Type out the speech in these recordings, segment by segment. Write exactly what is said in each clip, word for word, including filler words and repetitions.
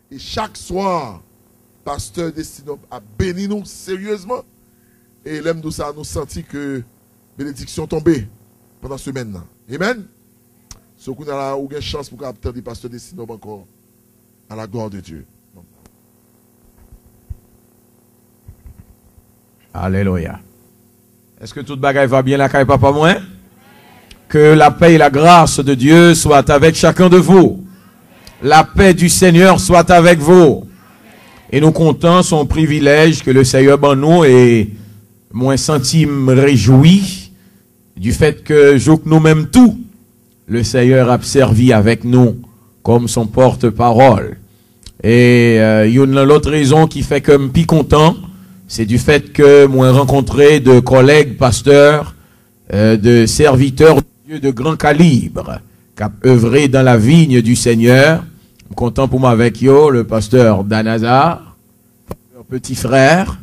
E chak swa, pastè Destino ap beni nou seryezman. E lè m di w sa, nou santi ke benediksyon tonbe pandan semèn nan. Amen. So, kounye a la, ou gen chans pou w kapab tande pastè Destino ankò. À la gloire de Dieu. Alelouya. Èske tout bagay va byen lakay papa mwen? Que la paix et la grâce de Dieu soient avec chacun de vous. La paix du Seigneur soit avec vous. E nou kontan, se yon privilèj ke le Seyè ban nou e mwen santi m rejwi du fait que jouk nou menm tou, le Seyè ap sèvi avèk nou kòm son pòtpawòl. E euh, youn nan lòt rezon ki fè ke m pi kontan, se du fait que mwen rankontre de kòlèg pastè, euh, de sèvitè de Dye de gran kalib k ap evre dan la vigne du Seigneur. M kontan pou m avèk yo, le pastè Danazar, pastè Petit Frère,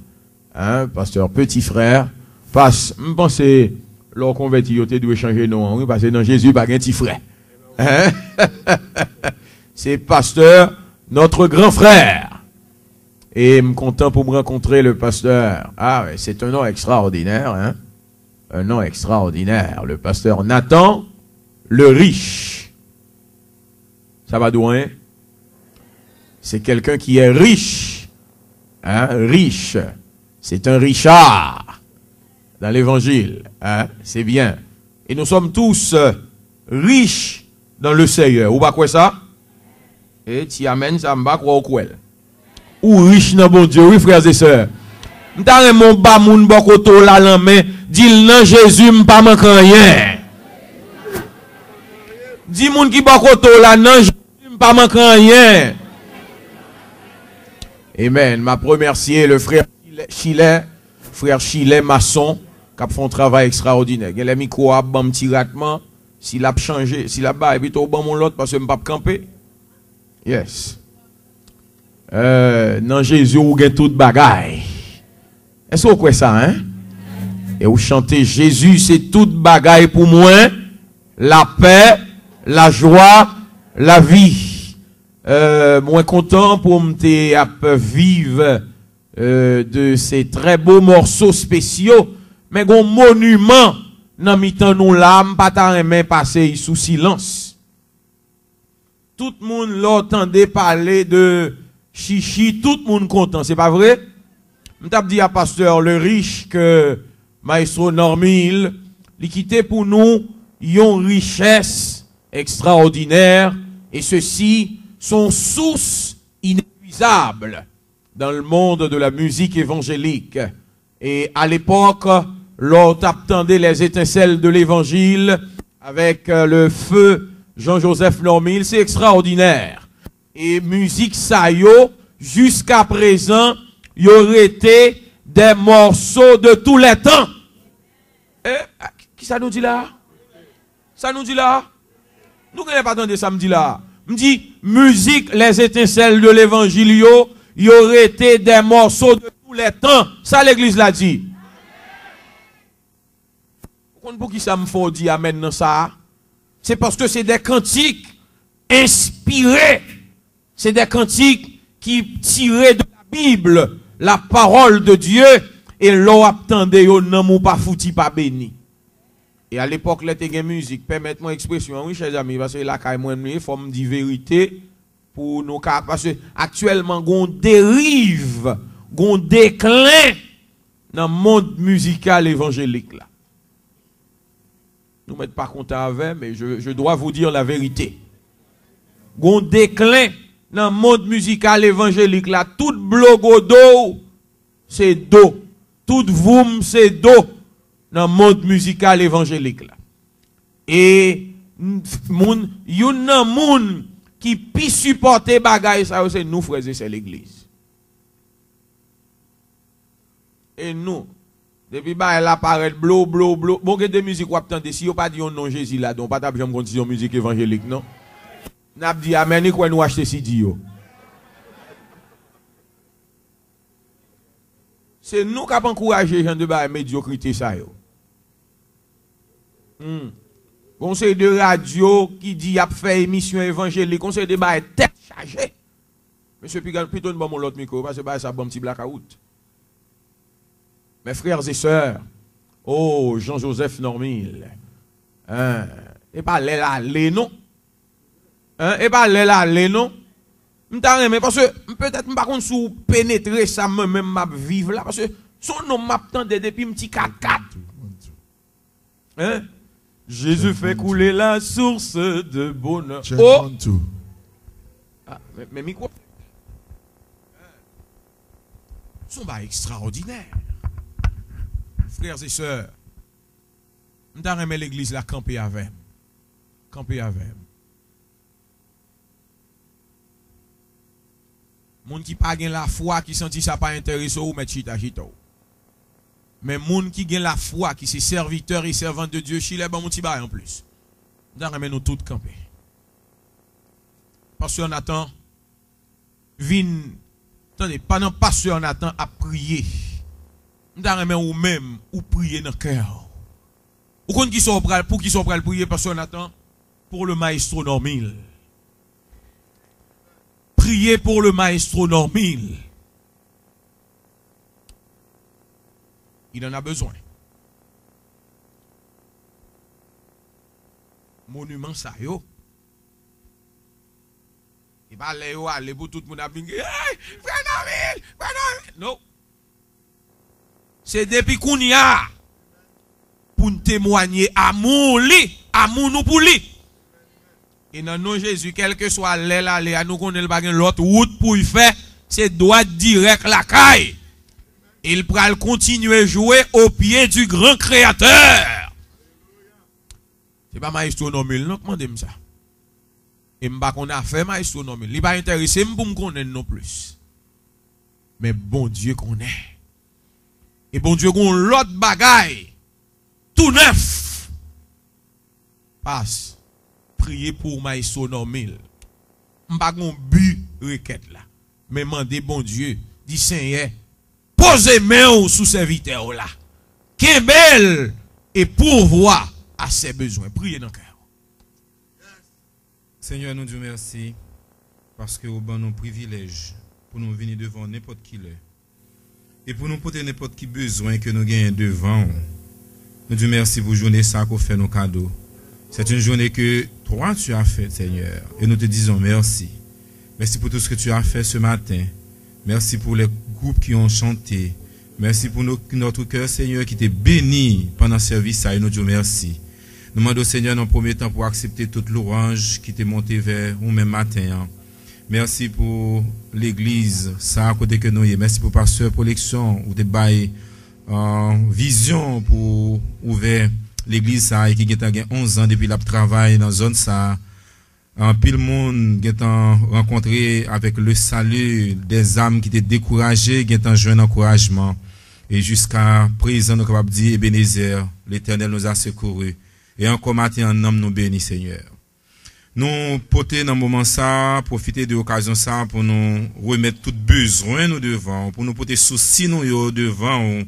hein, pastè Petit Frère, pas, m panse lè w konvèti yo te dwe chanje non an, wi, paske nan Jezi pa gen ti frè. Hein? Se pastè notre grand frère. E m kontan pou m rankontre le pasteur. Ah, c'est un nom extraordinaire, hein? Un nom extraordinaire. Le pasteur Nathan le Riche. Sa pa di w anyen? C'est quelqu'un qui est riche. Hein? Riche. C'est un richard dans l'évangile. Hein? C'est bien. Et nous sommes tous euh, riches dans le Seigneur. Ou pa kwè sa? E ti amèn sa, m pa kwè w kwè l. Ou rich nan Bondye, wi, frè e sè. M ta renmen w ba moun bò kote w la lanmen, di l, nan Jezi, m pa manke anyen. Di moun ki bò kote w la, nan Jezi, m pa manke anyen. Amen. M ap remèsye le frè Chilè, frè Chilè Mason, k ap fè yon travay ekstraòdinè. Genlè mikwo a ap ban m ti ratman. Si l ap chanje, si l ap bay, pito w ban m yon lòt, paske m p ap kanpe. Yes. Euh, nan Jezi, ou gen tout bagay. Èske w kwè sa, en? E ou chante, Jezi, se tout bagay pou mwen, lapè, lajwa, lavi. Euh, mwen kontan pou m te ap viv euh, de ces très beaux morceaux spéciaux, men gon moniman nan mitan nou la, m pa ta renmen pase y sou silans. Tout moun, lè w tande pale de Chichi, tout moun kontan, se pa vre? M t ap di a pastè Le Riche ke maestro Normil, li kite pou nou yon richès ekstraòdinè, e sesi se yon sous inépuisable dans le monde de la musique évangélique. E a lepòk, lè w t ap tande Les Étincelles de l'Évangile avec euh, le feu Jean-Joseph Normil, se ekstraòdinè. E mizik sa yo, jiska prezan, yo rete des morceaux de tous les temps. E, kisa nou di la a? Sa nou di la a? Nou genlè pa tande sa m di la a. M di, mizik Les Étincelles de l'Évangile yo, yo rete des morceaux de tous les temps. Sa legliz la di? Ou konn poukisa m fè w di amèn nan sa a? Se paske se de kantik enspire. Se de kantik ki tire de la Bible, la parole de Dieu, e lè w ap tande yo, nanm ou pa fouti pa beni. E a lepòk, lè te gen mizik, pèmèt mwen ekspresyon an, wi, chè zanmi, paske lakay mwen m ye, fò m di verite pou nou ka, paske aktyèlman, gon deriv, gon deklen nan mond mizikal evanjelik la. Nou mèt pa kontan avè m, men je, je dois vous dire la vérité. Gon deklen nan mond mizikal evanjelik la, tout blogodo w se do, tout voum se do nan mond mizikal evanjelik la. E moun, youn nan moun ki pi sipòte bagay sa yo, se nou, frè e sè legliz. E nou, depi bagay la parèt blo, blo, blo, bon, gen de mizik w ap tande, si yo pa di yon non Jezi ladan, ou pa t ap janm konn si se yon mizik evanjelik, non. N ap di amèn, e kwè nou achte C D yo. Se nou k ap ankouraje jan de bagay medyokrite sa yo. Hmm. Gon seri de radyo ki di y ap fè emisyon evanjelik, gon seri de bagay tèt chaje. Mesye, piga, pito n ban m yon lòt mikwo, paske bagay sa ban m ti blakawout. Mes frères et sœurs, oh, Jean-Joseph Normil, hein, e pa lè l ale non. Hein, e pa lè l ale non. M ta renmen, paske m, petèt m pa konn si w penetre sa mwen menm m ap viv la, paske se yon nonm m ap tande depi m ti katkat. Hein? Jésus fait couler la source de bonheur. Oh! Ah, men, men mikwo. Se yon bagay ekstraòdinè. Frères et sœurs, m ta renmen legliz la kanpe avè m. Kanpe avè m. Moun ki pa gen lafwa, ki santi sa pa enterese w, ou mèt chita, chita w. Men moun ki gen lafwa, ki se sèvitè e sèvant de Dieu, chile ban m yon ti bagay anplis. M ta renmen nou tout kanpe. Pastè Nathan, vin, tande, pandan pastè Nathan ap priye, m ta renmen ou menm, ou priye nan kè w. Ou konn kisa w pral, pou kisa w pral priye, pastè Nathan? Pour le maestro Normil. Priye pour le maestro Normil. Il en a besoin. Moniman sa yo, e pa lè yo ale pou tout moun ap vin kriye, "Hey, frè Normil, frè Normil." Non. Se depi kounye a pou n temwanye amou li, amou nou pou li. E nan non Jezi, kèlkeswa lè l ale a, nou konnen l pa gen lòt wout pou l fè, se dwat dirèk lakay. E l pral kontinye jwe au pied du grand créateur. Se pa Maestro Normil non k mande m sa. E m pa konn afè Maestro Normil. Li pa enterese m pou m konnen l non plis. Men Bondye konnen. E Bondye gon lòt bagay tou nèf. Pas, priye pou Maestro Normil. M pa gon bi rekèt la. Men mande Bondye, di, "Senyè, poze men w sou sèvitè w la. Kenbe l e pourvwa a sè bezwen." Priye nan kè w. Senyè, nou di w mèsi paske ou ban nou privilèj pou nou vini devan w nenpòt ki lè e pou nou pote nenpòt ki bezwen ke nou genyen devan w. Nou di w mèsi pou jounen sa ke w fè nou kado. C'est une journée que toi tu as faite, Seigneur, et nous te disons merci. Merci pour tout ce que tu as fait ce matin. Merci pour les groupes qui ont chanté. Merci pour nos, notre cœur, Seigneur, qui te bénit pendant service sa, e nou di w mèsi. Nou mande w, Senyè, nan premye tan pou aksepte tout lwanj ki te monte vè ou menm maten an. Mèsi pou legliz sa kote ke nou ye. Mèsi pou pastè Proleksyon ou te bay, euh, vizyon pou ouvè legliz sa e ki gentan gen onz an depi l ap travay nan zòn sa. Anpil moun gentan rankontre avèk le salut des âmes ki te dekouraje, gentan jwenn ankourajman. E jiska prezan, nou kapab di, Ebenezè, Letènèl nous a secourus. E ankò maten an, nanm nou beni, Senyè. Nou pote nan moman sa, pwofite de okazyon sa pou nou remèt tout bezwen nou devan w, pou nou pote sousi nou yo devan w,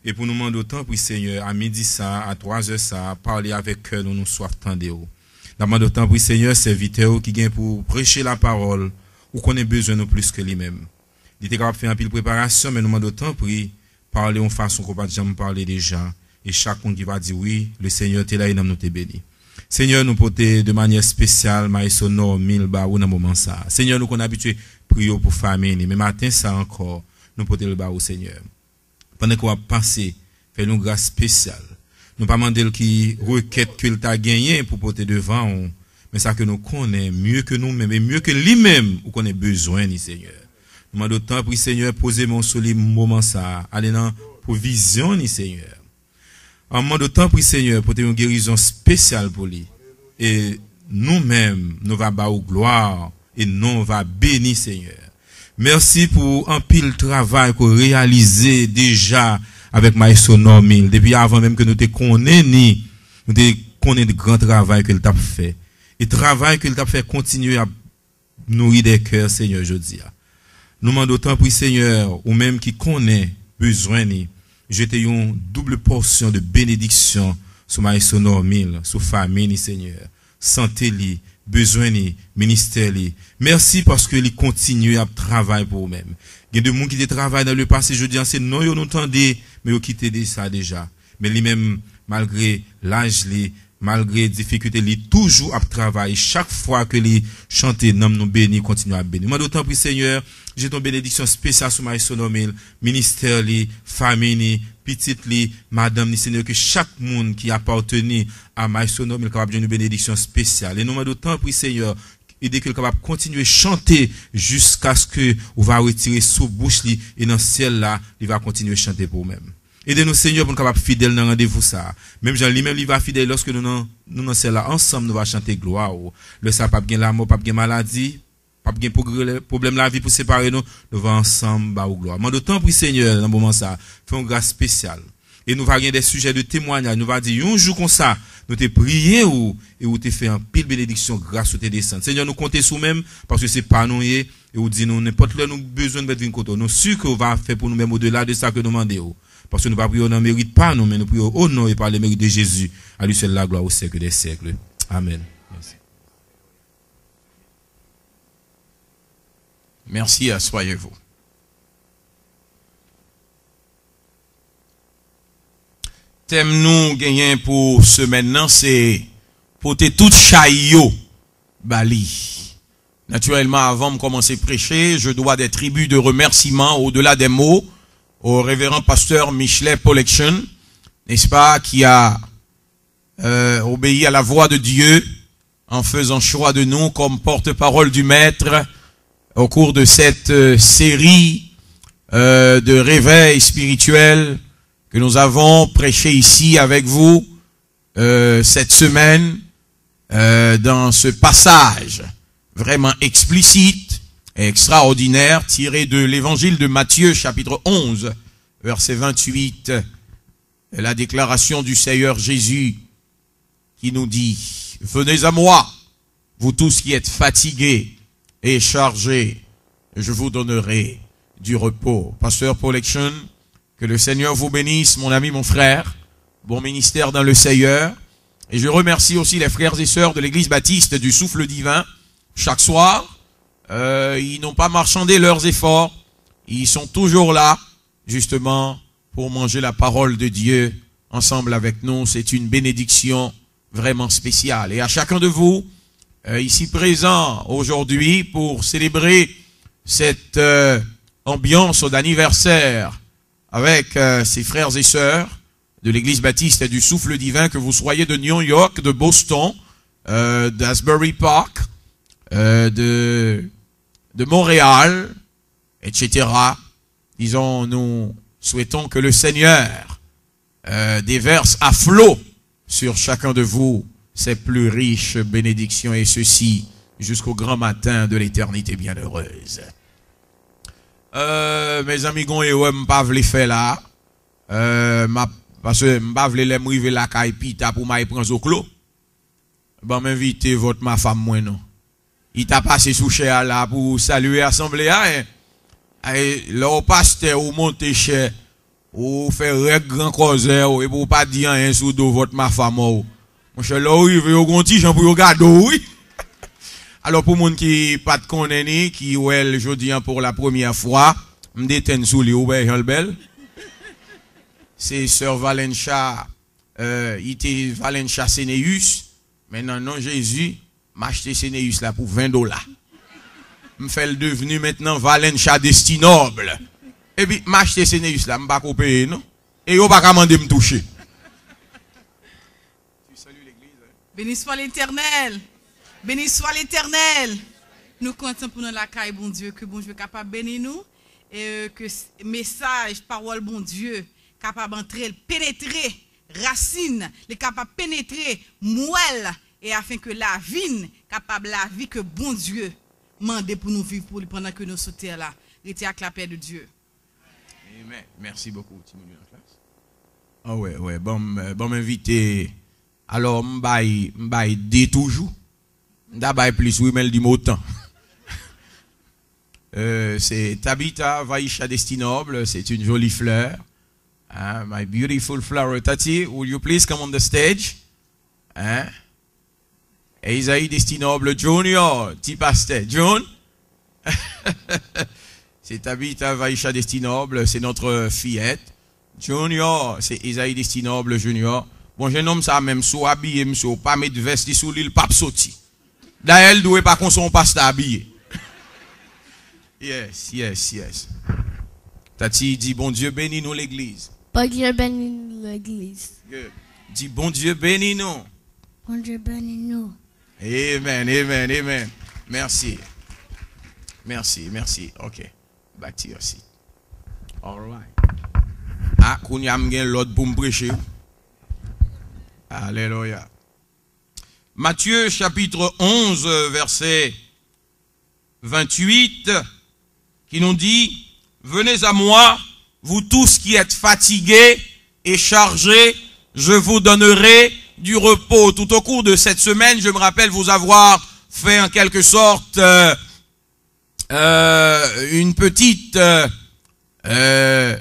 e pou nou mande w, tanpri, Senyè, a midi sa, a twa zè sa, pale avèk kè nou, nou swaf tande w. N ap mande w, tanpri, Senyè, sèvitè w ki gen pou preche lapawòl, ou konnen bezwen nou plis ke li menm. Li te kapab fè anpil preparasyon, men nou mande w, tanpri, pale yon fason ke w pa t janm pale deja. E chak moun ki va di, "Wi, le Senyè te la e nanm nou te beni." Senyè, nou pote de manyè espesyal Maestro Normil ba ou nan moman sa a. Senyè, nou konn abitye priye w pou fanmi li, men maten sa a ankò, nou pote l ba ou, Senyè. Pandan ke w ap pase, fè l yon gras espesyal. Nou pa mande l ki rekèt ke l ta genyen pou pote devan w, men sa ke nou konnen mye ke nou menm, e mye ke li menm, ou konnen bezwen li, Senyè. Nou mande w, tanpri, Senyè, poze men w sou li moman sa a, ale nan pwovizyon li, Senyè. An mande w, tanpri, Senyè, pote yon gerizon espesyal pou li. E nou menm, nou va ba ou glwa, e non w va beni, Senyè. Mèsi pou anpil travay ke w reyalize deja avèk Maestro Normil. Depi avan menm ke nou te konnen ni, nou te konnen de gran travay ke l t ap fè. E travay ke l t ap fè kontinye ap nouri de kè, Senyè, jodi a. Nou mande w, tanpri, Senyè, ou menm ki konnen bezwen ni, jete yon doub pòsyon de benediksyon sou Maestro Normil, sou fanmi ni, Senyè. Sante li, bezwen li, ministè li. Mèsi paske li kontinye ap travay pou ou menm. Gen de moun ki te travay nan le pase, jodi a se non yo nou tande, men yo kite de sa deja. Men li menm, malgre laj li, malgre difikilte, li toujou ap travay. Chak fwa ke li chante, nanm nou beni, kontinye ap beni. Mande w tanpri, Senyè, jete yon benediksyon espesyal sou Maestro Normil, ministè li, fanmi li, pitit li, madanm li, Senyè, ke chak moun ki apateni a Maestro Normil kapab jwenn yon benediksyon espesyal. E nou mande w tanpri, Senyè, ede ke l kapab kontinye chante jiskaske ou va retire sou bouch li e nan syèl la, li va kontinye chante pou ou menm. Ede nou, Senyè, pou nou kapab fidèl nan randevou sa a. Menm jan li menm li va fidèl, lòske nou nan, nou nan syèl la, ansanm nou va chante glwa ou. Lè sa a, p ap gen lanmò, p ap gen maladi, p ap gen pwogrè-, pwoblèm lavi pou separe nou, nou va ansanm ba ou glwa. Mande w tanpri, Senyè, nan moman sa a, fè yon gras espesyal. E nou va gen de sijè de temwayaj, nou va di, yon jou konsa, nou te priye ou, e ou te fè anpil benediksyon, gras ou te desann. Senyè, nou konte sou ou menm, paske se pa nou ye, e ou di nou, nenpòt lè nou bezwen, nou mèt vin kote w. Nou si ke ou va fè pou nou menm odela de sa ke nou mande w. Paske nou pa priye w nan merit pa nou, men nou priye w o non e pa le merit de Jezi. A li sèl la glwa o syèk dè syèk. Amèn. Mèsi. Merci, asseyez-vous. Tèm nou genyen pou semèn nan, se pote tout chay yo ba li. Naturellement, avant de commencer prêcher, je dois des tributs de remerciements au-delà des mots au révérend pasteur Michelet Polection, n'est-ce pas, qui a euh, obéi à la voix de Dieu en faisant choix de nous comme porte-parole du Maître au cours de cette euh, série euh, de réveil spirituel que nous avons prêché ici avec vous euh, cette semaine euh, dans ce passage vraiment explicite et extraordinaire tiré de l'évangile de Matthieu chapitre onze, verset vingt-huit, la déclaration du Seigneur Jésus qui nous dit, venez à moi, vous tous qui êtes fatigués et chargés, je vous donnerai du repos. Pasteur Paul Action, que le Seigneur vous bénisse, mon ami, mon frère. Bon ministère dans le Seigneur. Et je remercie aussi les frères et sœurs de l'Église baptiste du Souffle Divin. Chaque soir, euh, ils n'ont pas marchandé leurs efforts. Ils sont toujours là, justement, pour manger la parole de Dieu ensemble avec nous. C'est une bénédiction vraiment spéciale. Et à chacun de vous, euh, ici présent aujourd'hui pour célébrer cette euh, ambiance d'anniversaire avec euh, ces frères et sœurs de l'Église baptiste du Souffle Divin, que vous soyez de New York, de Boston, euh, d'Asbury Park, euh, de, de Montréal, et cetera. Disons, nous souhaitons que le Seigneur euh, déverse à flot sur chacun de vous ses plus riches bénédictions, et ceci jusqu'au grand matin de l'éternité bienheureuse. Euh, mezanmi, gon erè m pa vle fè la. Euh, m ap, paske m pa vle lè m rive lakay pita pou m al pran zoklo. Ban m envite vòt mafanm mwen non. Li ta pase sou chè a la pou salye asanble a, en. Ay, lè w pastè, ou monte chè, ou fè règ gran kòzè w, epi w pa di anyen sou do vòt mafanm ou. Monchè, lè w rive, yo gon ti jan pou yo gade w, wi. Alò, pou moun ki pa t konnen ni, ki wè l jodi a pour la première fois, m detenn sou li, ou wè jan l bèl. Se sè Valencha, euh, li te Valencha Seneus, men nan non Jezi, m achte Seneus la pou ven dola. M fè l devni mentnan Valencha Destinoble. Epi, m achte Seneus la, m pa ko peye, non. E yo pa ka mande m touche. Béni soit l'Éternel. Béni soit l'Éternel. Nou kontan pou nou lakay Bondye, ke Bondye kapab beni nou, e ke mesaj pawòl Bondye kapab antre, penetre rasin, li kapab penetre mwèl, e afen ke lavi n kapab lavi ke Bondye mande pou nou viv pou li pandan ke nou sou tè la. Rete ak lapè de Dye. Amen. Merci beaucoup, timoun yo nan klas. Ah ouais, ouais, ban m, ban m envite. Alò, m bay, m bay de toujou. M ta bay plis, wi, men l di m otan. Euh, c'est Tabitha Vaisha Destinoble, c'est une jolie fleur. Hein, my beautiful flower. Tati, will you please come on the stage? Hein? Esaïe Destinoble Junior, ti pastè Jun. C'est Tabitha Vaisha Destinoble, c'est notre fillette. Junior, c'est Esaïe Destinoble Junior. Bon, jenòm sa menm, si w abiye, misye, ou pa met vès li sou li, l p ap soti. Dayè, l dwe pa konsa yon pastè abiye. Yes, yes, yes. Tati di, Bondye beni nou, legliz. Bondye beni nou, legliz. Good. Di, Bondye beni nou. Bondye beni nou. Amen, amen, amen. Mèsi. Mèsi, mèsi. Ok. Back to your seat. All right. Ah, kounye a m gen lòd pou m preche. Alelouya. Matthieu chapitre onze, verset vingt-huit, qui nous dit, Venez à moi, vous tous qui êtes fatigués et chargés, je vous donnerai du repos. Tout au cours de cette semaine, je me rappelle vous avoir fait en quelque sorte euh, euh, une petite euh, euh,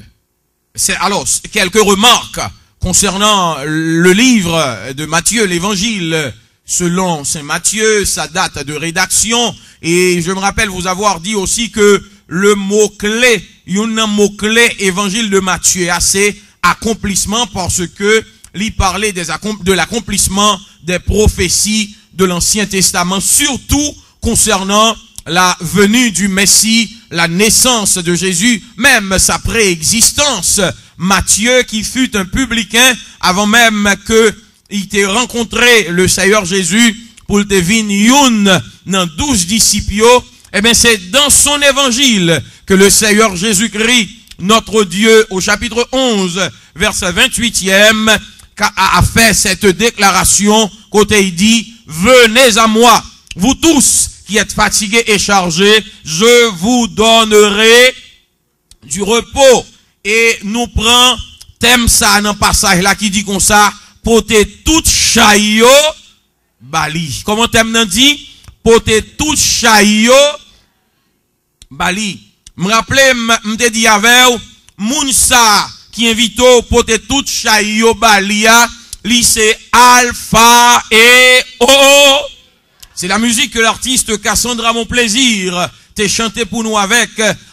c'est alors quelques remarques concernant le livre de Matthieu, l'Évangile selon Saint Matthieu, sa date de rédaction. Et je me rappelle vous avoir dit aussi que le mot clé, youn nan mo kle Évangile de Matthieu a, se accomplissement, parce que li parle des accom- de l'accomplissement des prophéties de l'Ancien Testament, surtout concernant la venue du Messie, la naissance de Jésus, même sa préexistence. Matthieu, qui fut un publicain avant même que il te rencontré le Seigneur Jésus pour te vin youn nan douz disip yo, eh bien, c'est dans son évangile que le Seigneur Jésus-Christ, notre Dieu, au chapitre onze, verset vingt-huitième, a fait cette déclaration, kote il dit, Venez à moi, vous tous qui êtes fatigués et chargés, je vous donnerai du repos. E nou pran tèm sa nan pasaj la ki di konsa, pote tout chay yo ba li. Kòman tèm nan di? Pote tout chay yo ba li. M raple m, m te di avè w, moun sa ki envite w pote tout chay yo ba li a, li se Alfa e O. C'est la musique que l'artiste Cassandra Monplaisir te chante pour nous avec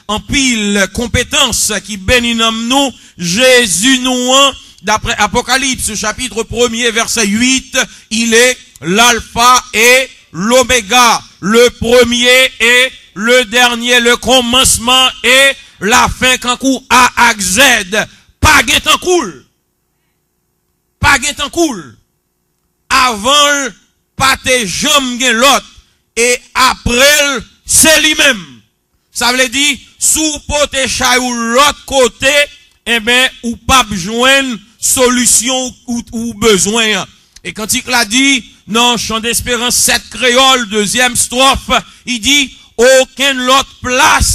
anpil konpetans ki beni nanm nou. Jezi nou an, d'après Apocalypse chapitre premier verset huit, il est l'alpha et l'oméga, le premier et le dernier, le commencement et la fin, kankou A ak Z. Pa gen tankou l. Pa gen tankou l. Avan l pa te janm gen lòt, e apre l se li menm. Sa vle di, si w pote chay ou lòt kote, enben, ou p ap jwenn solisyon ou, ou bezwen an. E kantik la di, nan Chant d'Espérance sèt kreyòl, dezyèm stwòf, li di, okenn lòt plas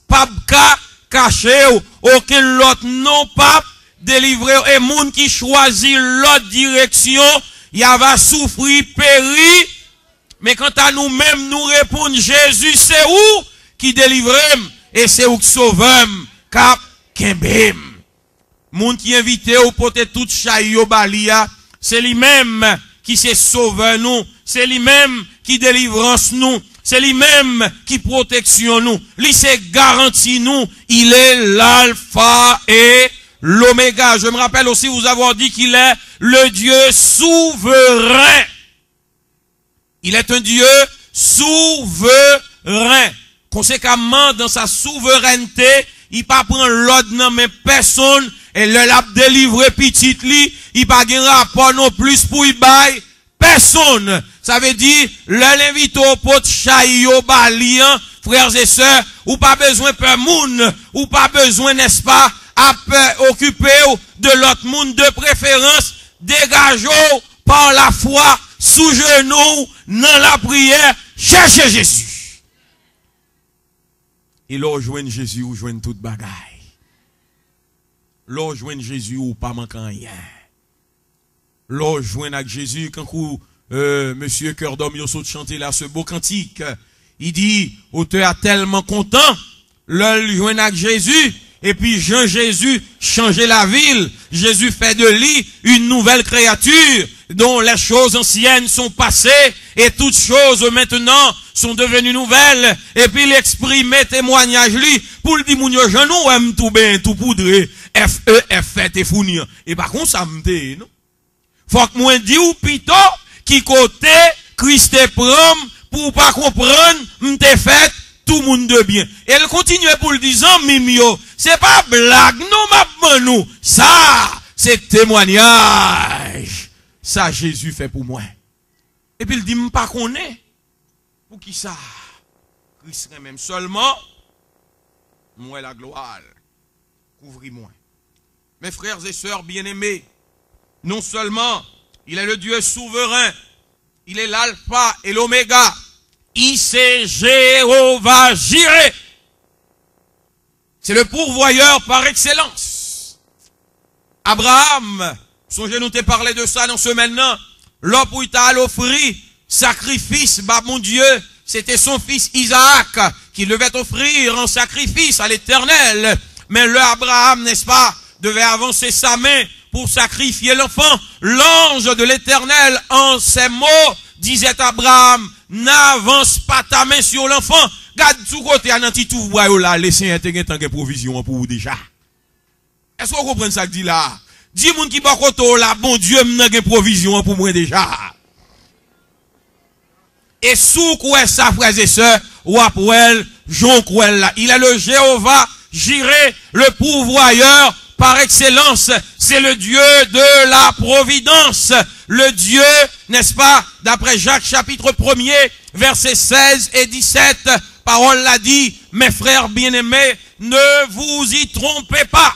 p ap ka kache w, okenn lòt non p ap delivre w. E moun ki chwazi lòt direksyon, y a va soufri, peri. Men kanta nou menm, nou reponn, Jezi, se ou ki delivre m, e se ou k sovè m, k ap kenbe m. Moun ki envite w pote tout chay yo ba li a, se li menm ki se sovè nou, se li menm ki delivrans nou, se li menm ki pwoteksyon nou, li se garanti nou, il est l'alpha et l'oméga. Je me rappelle aussi vous avoir dit qu'il est le Dieu souverain. Il est un Dieu souverain. Konsekamman, dans sa souveraineté, li pa pran lòd nan men pèsonn, e lè l ap delivre pitit li, li pa gen rapò non plis pou l bay pèsonn. Sa vle di, lè l envite w pot chay yo ba li an, frères et sœurs, ou pa bezwen pè moun, ou pa bezwen, n'est-ce pas, ap, euh, okipe w de lòt moun, de préférence, degaje w par la foi, sou jenou w, nan lapriyè, chèche Jezi. E lè w jwenn Jezi, ou jwenn tout bagay. Lè w jwenn Jezi, ou pa manke anyen. Lè w jwenn ak Jezi, kankou, euh, mesye Kè Dòm yo sot chante la, ce beau cantique, li di, otè a tèlman kontan, lè l jwenn ak Jezi, epi jan Jezi chanje lavi l, Jezi fè de li une nouvelle créature, dont les choses anciennes sont passées et toutes choses maintenant sont devenues nouvelles. Epi l eksprime temwanyaj li pou l di moun yo, jan nou wè m tou ben tou poudre, F E F fèt e founi an. E pa konsa m te ye, non. Fòk mwen di w pito ki kote Kris te pran m pou w pa konprann m te fèt tou moun de byen. E l kontinye pou l di, zanmi m yo, se pa blag non m ap ban nou. Sa, se temwanyaj sa Jezi fè pou mwen. Epi l di, m pa konnen poukisa Kris renmen m sèlman. M wè laglwa l kouvri mwen. Mes frères et sœurs bien-aimés, non seulement il est le Dieu souverain, il est l'alpha et l'oméga, il c'est Jéhovah Jireh. C'est le pourvoyeur par excellence. Abraham, sonje nou te pale de sa nan semèn nan, lè pou l ta al ofri sakrifis ba Bondye, c'était son fils Isaac qu'il devait offrir en sacrifice à l'Éternel. Men lè Abraham, n'est-ce pas, devait avancer sa main pour sacrifier l'enfant, l'ange de l'Éternel, en ces mots, disait à Abraham, n'avance pas ta main sur l'enfant. Gad sou kote a nan ti touf bwa yo la, Lesenyè te gentan gen pwovizyon an pou ou deja. Èske w konprann sa k di la a? Di moun ki bò kote w la, Bondye m nan gen pwovizyon an pou mwen deja. E si w kwè sa, frères et sœurs, w ap wè l jan w kwè l la. Il est le Jéhovah Jireh, le pourvoyeur par excellence. C'est le Dieu de la providence. Le Dieu, n'est-ce pas, d'après Jacques chapitre premier, versets seize et dix-sept, pawòl la di, mes frères bien-aimés, ne vous y trompez pas.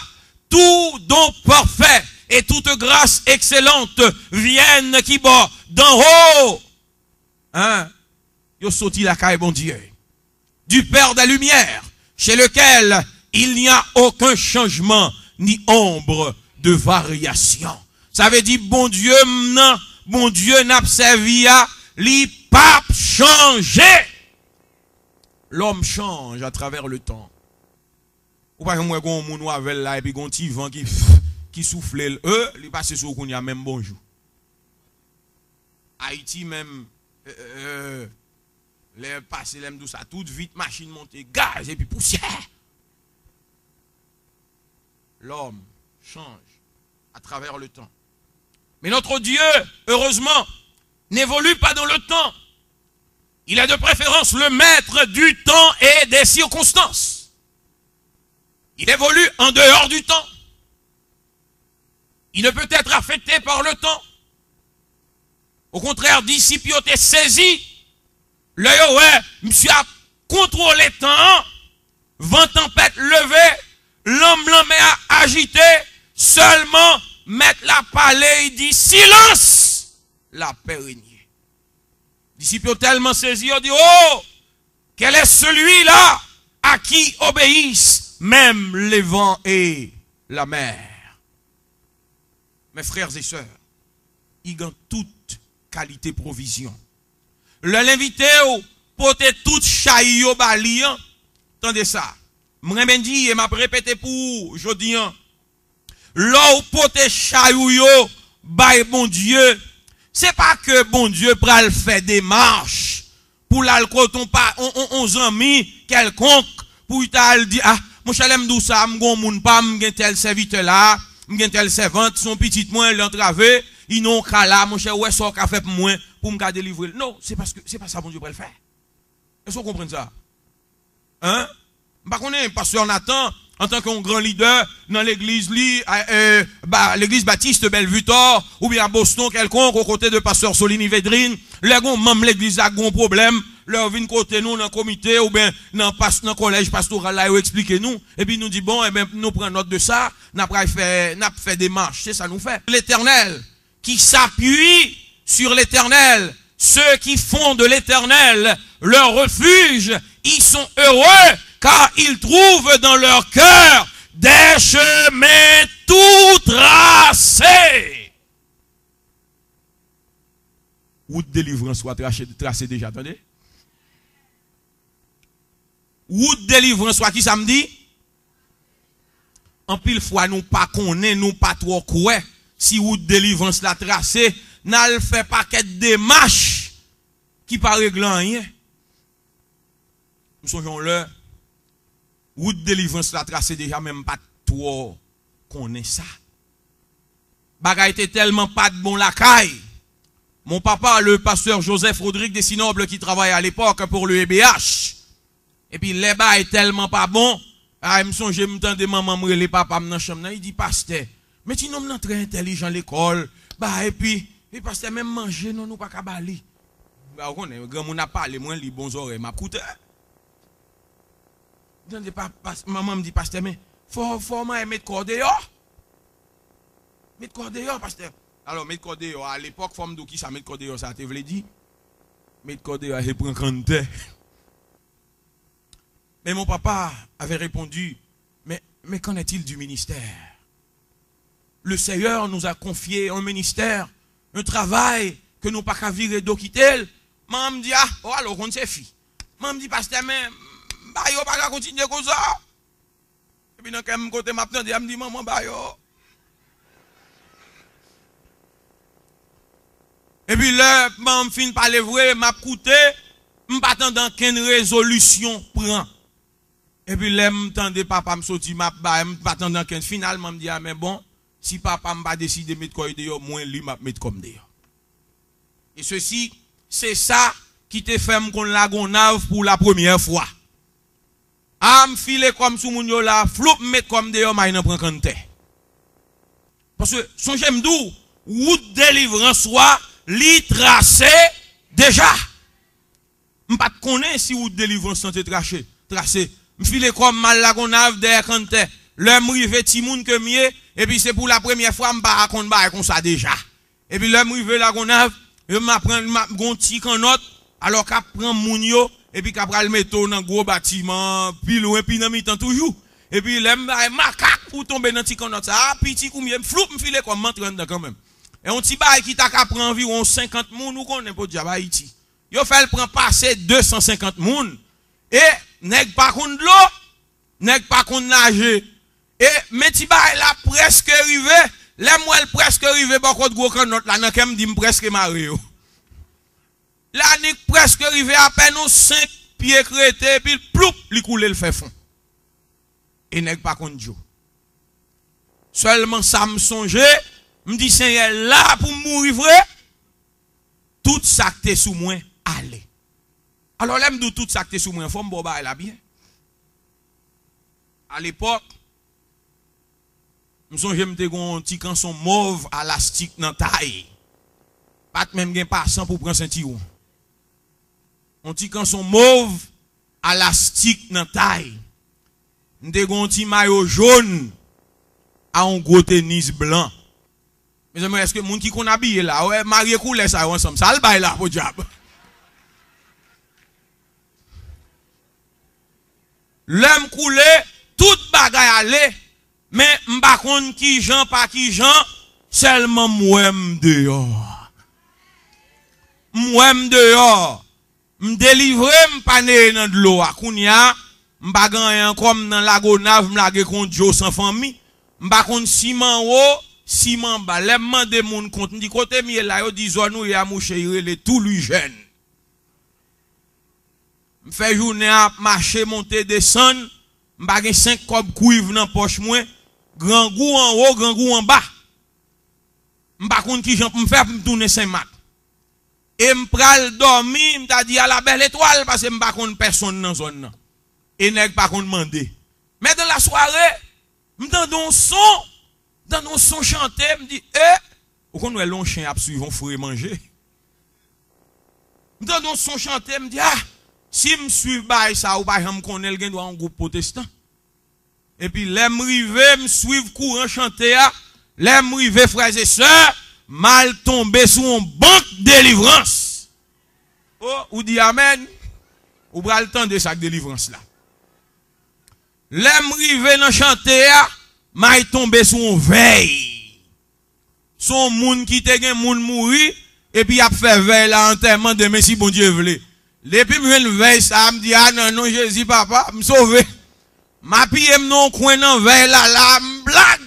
Tout don parfait et toute grâce excellente viennent ki bò? D'en haut. Hein? Yo soti lakay Bondye. Du Père des Lumières, chez lequel il n'y a aucun changement ni ombre de variation. Sa vle di Bondye m nan, Bondye n ap sèvi a, li p ap chanje. L'homme change à travers le temps. Ou pa janm wè gon moun ou avè l la epi gon ti van ki, ki soufle l, e, li pase sou ou kounye a menm bonjou. Ayiti menm, e, e, e, lè pase, lè m di w sa, tout vit machin monte, gaz epi pousyè. L'homme change à travers le temps. Mais notre Dieu, heureusement, n'évolue pas dans le temps. Il est de préférence le maître du temps et des circonstances. Il évolue en dehors du temps. Il ne peut être affecté par le temps. Okontrè, disip yo te sezi lè yo wè misye ap kontwole tan an, van tanpèt leve, lanm lanmè a ajite, sèlman mèt la pale, li di, silence, la paix règne. Disip yo tèlman sezi, yo di, oh, quel est celui-là à qui obéissent même les vents et la mer? Mes frères et sœurs, li gen tout kalite pwovizyon. Lè l envite w pote tout chay yo ba li an, tande sa, m renmen di e m ap repete pou ou jodi an, lè w pote chay ou yo bay Bondye, se pa ke Bondye pral fè demach pou l al kote yon pa, yon, yon, yon zanmi kèlkonk, pou l ta al di, ah, monchè, lè m di w sa, m gon moun pa m, m gen tèl sèvitè la, m gen tèl sèvant, se yon pitit mwen, l antrave, li nan yon ka la, monchè, ou wè sa w ka fè pou mwen, pou m ka delivre l. Non, se paske, se pa sa Bondye pral fè. Èske w konprann sa? Hein? M pa konnen, pastè Nathan, antanke yon gran lidè nan legliz li, a, e, ba, legliz Batis Bellevue Thor, oubyen a Boston kèlkonk, o kote de pastè Solini Védrine, lè gon manm legliz la gon pwoblèm, lè yo vin kote nou nan komite oubyen nan pas-, nan kolèj pastoral la, yo eksplike nou, epi nou di, bon, enben, nou pran nòt de sa, n ap pral fè, n ap fè demach, se sa nou fè. L'Éternel qui s'appuie sur l'Éternel. Ceux qui font de l'Éternel leur refuge, ils sont heureux, car ils trouvent dans leur cœur des chemins tout tracés. Wout delivrans ou a trase, trase deja, tande? Wout delivrans ou a, ki sa m di? Anpil fwa nou pa konnen, nou pa twò kwè si wout delivrans la trase, n al fè pakèt demach ki pa regle anyen. M sonje yon lè, wout delivrans la trase deja, men m pa t twò konnen sa. Bagay te tèlman pa t bon lakay. Mon papa, le pasteur Joseph Rodrigue Dessinoble, qui travaille à l'époque pour le E B H, epi lè bagay tèlman pa bon, ay, m sonje m tande manman m rele papa m nan chanm nan, li di, "Pastè, men ti nonm nan trè entèlijan lekòl, ba, epi, e pastè, menm manje, non, nou pa ka ba li." Ba, ou konnen, granmoun ap pale, mwen li bon zòrèy, m ap koute. M tande pa, pas, manman m di, "Pastè, men fò, fò manyen met kò deyò. Met kò deyò, pastè." Alò, met kò deyò, a lepòk, fò m di w kisa met kò deyò sa te vle di. Met kò deyò, se pran kanntè. Mais mon papa avait répondu, "Mais, mais qu'en est-il du ministère? Le Seigneur nous a confié un ministère, un travail ke nou pa ka vire do kite l." Manman m di, "Ah, oh, alò, ou konn se fi." Manman m di, "Pastè, men, bagay yo pa ka kontinye konsa." Epi nan kè m, kote m ap tande a, m di, "Manman, ba yo." Epi lè manman m fin pale vre, m ap koute, m pa tande ankenn rezolisyon pran. Epi lè m tande papa m soti, m ap bay, m pa tande ankenn. Finalman, m di, "A, men bon, si papa m pa deside met kò l deyò, mwen, li, m ap met kò m deyò." E sesi, se sa ki te fè m konn Lagonav pou la premyè fwa. A, m file kò m sou moun yo la, floup, m met kò m deyò, m al nan pran kanntè. Paske, sonje m di w, wout delivrans ou a, li trase deja. M pa t konnen si wout delivrans lan te trache, trase. M file kò m, m al Lagonav dèyè kanntè. Lè m rive, timoun ke m ye, epi se pou la premyè fwa m pa konn bagay konsa deja. Epi lè m rive Lagonav, yo m aprann m ap gon ti kannòt, alò k ap pran moun yo, epi k ap pral mete w nan gwo batiman, pi lwen, pi nan mitan toujou. Epi lè m bay makak pou tonbe nan ti kannòt sa a, piti kounye m floup, m file kò m, m antre anndan kanmenm. E yon ti bagay ki ta ka pran anviwon senkant moun, ou konnen podyab Ayiti. Yo fè l pran pase de san senkant moun. E nèg pa konn dlo, nèg pa konn naje. E men ti bagay la prèske rive. Lè m wè l prèske rive bò kot gwo kannòt la, nan kè m di m prèske mare yo. Lanik prèske rive, apèn yon senk pye k rete, epi ploup, li koule, l fè fon. E nèg pa konn dlo. Sèlman sa m sonje, m di, "Senyè, la pou m mouri vre, tout sa k te sou mwen ale." Alò, lè m di w tout sa k te sou mwen, fò m ba w bagay la byen. Alepòk, m sonje m te gen yon ti kanson mòv alastik nan tay. Pa t menm gen pasan pou pran sentiwon. Yon ti kanson mòv alastik nan tay. M te gen yon ti mayo jòn a yon gwo tenis blan. Mezanmi, èske moun ki konn abiye la, wè, marye koulè sa yo ansanm, sa l bay la, podyab. Lè m koule, tout bagay ale, men m pa konn kijan pa kijan, sèlman m wè m deyò. M wè m deyò. M delivre, m pa neye nan dlo a. Kounye a, m pa gen anyen ankò, m nan Lagonav, m lage kon djo san fanmi. M pa konn si m anwo, si m anba. Lè m mande moun kont, m di, "Kote m ye la?" Yo di, "Zòn ou ye a, mouche, i rele Toulujèn." M fè jounen an ap mache, monte, desann. M pa gen senk kòb kwiv nan pòch mwen. Grangou anwo, grangou anba. M pa konn kijan pou m fè pou m tounen Senmak. E m pral dòmi, m ta di a la bèl etwal, paske m pa konn pèsonn nan zòn nan. E nèg pa konn mande. Men dan la sware, m tande yon son, m tande yon son chante, m di, "E!" Ou konn wè lè yon chen ap swiv yon fre manje. M tande yon son chante, m di, "A, si m swiv bagay sa, ou pa janm konnen l gen dwa yon gwoup pwotestan." Epi lè m rive, m swiv kouran chante a. Lè m rive, frè e sè, m al tonbe sou yon bank delivrans. O, ou di amèn? Ou pral tande sa k delivrans la. Lè m rive nan chante a, m al tonbe sou yon vèy. Se yon moun ki te gen moun mouri, epi y ap fè vèy la antèman demen si Bondye vle. Depi m jwenn vèy sa a, m di, "A, nan non Jezi, papa, m sove." M apiye m nan yon kwen nan vèy la, la, m blag.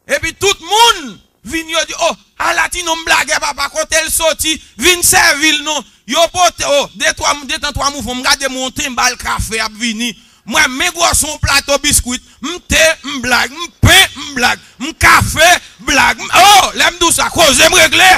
Epi tout moun vin, yo di, "O, Ala ti nonm blagè papa, kote l soti, vin sèvi l non. Yo pote, oh, de twa, de tan twa mouvman, m gade m yon tenbal kafe ap vini. M wè men gwòs yon plato biskwit, m te, m blag, m pen, m blag, m kafe, blag. M, oh, lè m di w sa, koze m regle.